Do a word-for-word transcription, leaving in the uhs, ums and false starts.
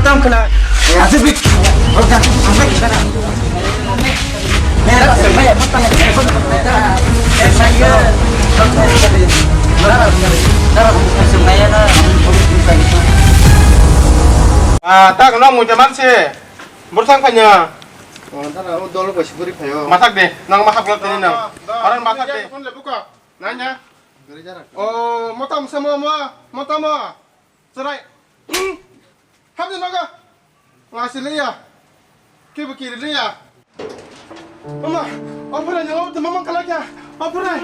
Tam khna. Asik bik. Ah, tak no mui jaman se. Bursang phanya. Oh, dara, oh, dolo bai siburi phayo. Masak de, nang masak lo tini nang. Aran masak de. Phone le buka. Nanya. Gari jarak. Oh, motam sama mo, motam mo. Serai. Hamdi noga. Ngasi liya. Kibu kiri liya. Mama, ophurai no, mama kalakya. Ophurai.